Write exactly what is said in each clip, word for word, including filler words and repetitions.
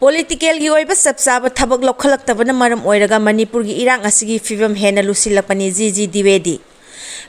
ꯄꯣꯂꯤꯇꯤꯀꯦꯜꯒꯤ ꯑꯣꯏꯕ ꯆꯞ ꯆꯥꯕ ꯊꯕꯛ ꯂꯧꯈꯠꯂꯛꯇꯕꯅ ꯃꯔꯝ ꯑꯣꯏꯔꯒ ꯃꯅꯤꯄꯨꯔꯒꯤ ꯏꯔꯥꯡ ꯑꯁꯤꯒꯤ ꯐꯤꯕꯝ ꯍꯦꯟꯅ ꯂꯨꯁꯤꯜꯂꯛꯄꯅꯤ, ꯖꯤ ꯖꯤ ꯗ꯭ꯋꯤꯋꯦꯗꯤ꯫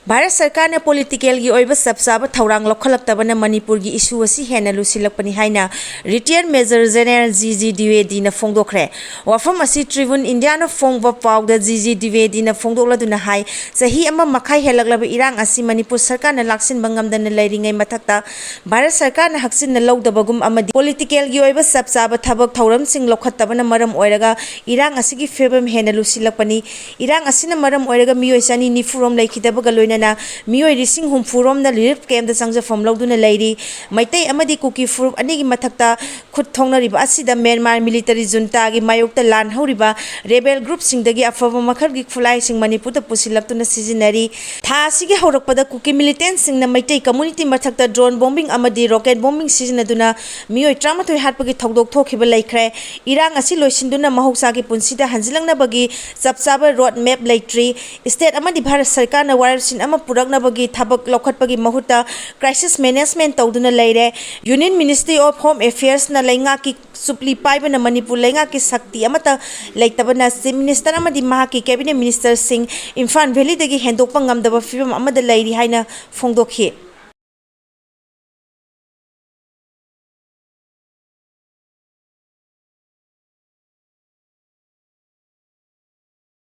ꯚꯥꯔꯠ ꯁꯔꯀꯥꯔꯅ ꯄꯣꯂꯤꯇꯤꯀꯦꯜꯒꯤ ꯑꯣꯏꯕ ꯆꯞ ꯆꯥꯕ ꯊꯧꯔꯥꯡ ꯂꯧꯈꯠꯂꯛꯇꯕꯅ ꯃꯅꯤꯄꯨꯔꯒꯤ ꯏꯁꯨ ꯑꯁꯤ ꯍꯦꯟꯅ ꯂꯨꯁꯤꯜꯂꯛꯄꯅꯤ ꯍꯥꯏꯅ retired major general G G ꯗ꯭ꯋꯤꯋꯦꯗꯤꯅ ꯐꯣꯡꯗꯣꯛꯈ꯭ꯔꯦ꯫ ꯋꯥꯐꯝ ꯑꯁꯤ ꯇ꯭ꯔꯤꯕꯨꯟ ꯏꯟꯗꯤꯌꯥꯅ ꯐꯣꯡꯕ ꯄꯥꯎꯗ ꯖꯤ ꯖꯤ ꯗ꯭ꯋꯤꯋꯦꯗꯤꯅ ꯐꯣꯡꯗꯣꯛꯂꯗꯨꯅ ꯍꯥꯏ, ꯆꯍꯤ ꯑꯃ ꯃꯈꯥꯏ ꯍꯦꯜꯂꯛꯂꯕ ꯏꯔꯥꯡ ꯑꯁꯤ ꯃꯅꯤꯄꯨꯔ ꯁꯔꯀꯥꯔꯅ ꯂꯥꯛꯁꯤꯟꯕ ꯉꯝꯗꯅ ꯂꯩꯔꯤꯉꯩ ꯃꯊꯛꯇ ꯚꯥꯔꯠ ꯁꯔꯀꯥꯔꯅ ꯍꯛꯆꯤꯟꯅ ꯂꯧꯗꯕꯒꯨꯝ ꯑꯃꯗꯤ ꯄꯣꯂꯤꯇꯤꯀꯦꯜꯒꯤ ꯑꯣꯏꯕ ꯆꯞ ꯆꯥꯕ ꯊꯕꯛ ꯊꯧꯔꯝꯁꯤꯡ ꯂꯧꯈꯠꯇꯕꯅ ꯃꯔꯝ ꯑꯣꯏꯔꯒ ꯏꯔꯥꯡ ꯑꯁꯤꯒꯤ ꯐꯤꯕꯝ ꯍꯦꯟꯅ ꯂꯨꯁꯤꯜꯂꯛꯄꯅꯤ꯫ ꯏꯔꯥꯡ ꯑꯁꯤꯅ ꯃꯔꯝ ꯑꯣꯏꯔꯒ ꯃꯤꯑꯣꯏ ꯆꯅꯤ ꯅꯤꯐꯨ ꯔꯣꯝ ꯂꯩꯈꯤꯗꯕꯒ ꯂꯣꯏꯅꯅ ꯃꯤꯑꯣꯏ ꯂꯤꯁꯤꯡ ꯍꯨꯝꯐꯨ ꯔꯣꯝꯅ ꯔꯤꯂꯤꯐ ꯀꯦꯝꯗ ꯆꯪꯖꯐꯝ ꯂꯧꯗꯨꯅ ꯂꯩꯔꯤ꯫ ꯃꯩꯇꯩ ꯑꯃꯗꯤ ꯀꯨꯀꯤ ꯐꯨꯔꯨꯞ ꯑꯅꯤꯒꯤ ꯃꯊꯛꯇ ꯈꯨꯠ ꯊꯣꯛꯅꯔꯤꯕ ꯑꯁꯤꯗ ꯃ꯭ꯌꯥꯟꯃꯥꯔ ꯃꯤꯂꯤꯇꯔꯤ ꯖꯨꯟꯇꯥꯒꯤ ꯃꯥꯌꯣꯛꯇ ꯂꯥꯟ ꯍꯧꯔꯤꯕ ꯔꯦꯕꯦꯜ ꯒ꯭ꯔꯨꯞꯁꯤꯡꯗꯒꯤ ꯑꯐꯕ ꯃꯈꯜꯒꯤ ꯈꯨꯠꯂꯥꯏꯁꯤꯡ ꯃꯅꯤꯄꯨꯔꯗ ꯄꯨꯁꯤꯜꯂꯛꯇꯨꯅ ꯁꯤꯖꯤꯟꯅꯔꯤ꯫ ꯊꯥ ꯑꯁꯤꯒꯤ ꯍꯧꯔꯛꯄꯗ ꯀꯨꯀꯤ ꯃꯤꯂꯤꯇꯦꯟꯁꯤꯡꯅ ꯃꯩꯇꯩ ꯀꯝꯃꯨꯅꯤꯇꯤ ꯃꯊꯛꯇ ꯗ꯭ꯔꯣꯟ ꯕꯣꯝꯕꯤꯡ ꯑꯃꯗꯤ ꯔꯣꯀꯦꯠ ꯕꯣꯝꯕꯤꯡ ꯁꯤꯖꯤꯟꯅꯗꯨꯅ ꯃꯤꯑꯣꯏ ꯇꯔꯥꯃꯥꯊꯣꯏ ꯍꯥꯠꯄꯒꯤ ꯊꯧꯗꯣꯛ ꯊꯣꯛꯈꯤꯕ ꯂꯩꯈ꯭ꯔꯦ꯫ ꯏꯔꯥꯡ ꯑꯁꯤ ꯂꯣꯏꯁꯤꯟꯗꯨꯅ ꯃꯍꯧꯁꯥꯒꯤ ꯄꯨꯟꯁꯤꯗ ꯍꯟꯖꯤꯜꯂꯛꯅꯕꯒꯤ ꯆꯞ ꯆꯥꯕ ꯔꯣꯗ ꯃꯦꯞ ꯂꯩꯇ꯭ꯔꯤ꯫ ꯁ꯭ꯇꯦꯠ ꯑꯃꯗꯤ ꯚꯥꯔꯠ ꯁꯔꯀꯥꯔꯅ ꯋꯥꯔꯦꯞꯁꯤꯟ ꯑꯃ ꯄꯨꯔꯛꯅꯕꯒꯤ ꯊꯕꯛ ꯂꯧꯈꯠꯄꯒꯤ ꯃꯍꯨꯠꯇ ꯀ꯭ꯔꯥꯏꯁꯤꯁ ꯃꯦꯅꯦꯖꯃꯦꯟ ꯇꯧꯗꯨꯅ ꯂꯩꯔꯦ꯫ ꯌꯨꯅꯤꯌꯟ ꯃꯤꯅꯤꯁꯇ꯭ꯔꯤ ꯑꯣꯐ ꯍꯣꯝ ꯑꯦꯐꯤꯌꯔꯁꯅ ꯂꯩꯉꯥꯛꯀꯤ ꯆꯨꯞꯂꯤ ꯄꯥꯏꯕꯅ ꯃꯅꯤꯄꯨꯔ ꯂꯩꯉꯥꯛꯀꯤ ꯁꯛꯇꯤ ꯑꯃꯠꯇ ꯂꯩꯇꯕꯅ ꯆꯤꯐ ꯃꯤꯅꯤꯁꯇꯔ ꯑꯃꯗꯤ ꯃꯍꯥꯛꯀꯤ ꯀꯦꯕꯤꯅꯦꯠ ꯃꯤꯅꯤꯁꯇꯔꯁꯤꯡ ꯏꯝꯐꯥꯜ ꯚꯦꯂꯤꯗꯒꯤ ꯍꯦꯟꯗꯣꯛꯄ ꯉꯝꯗꯕ ꯐꯤꯕꯝ ꯑꯃꯗ ꯂꯩꯔꯤ ꯍꯥꯏꯅ ꯐꯣꯡꯗꯣꯛꯈꯤ꯫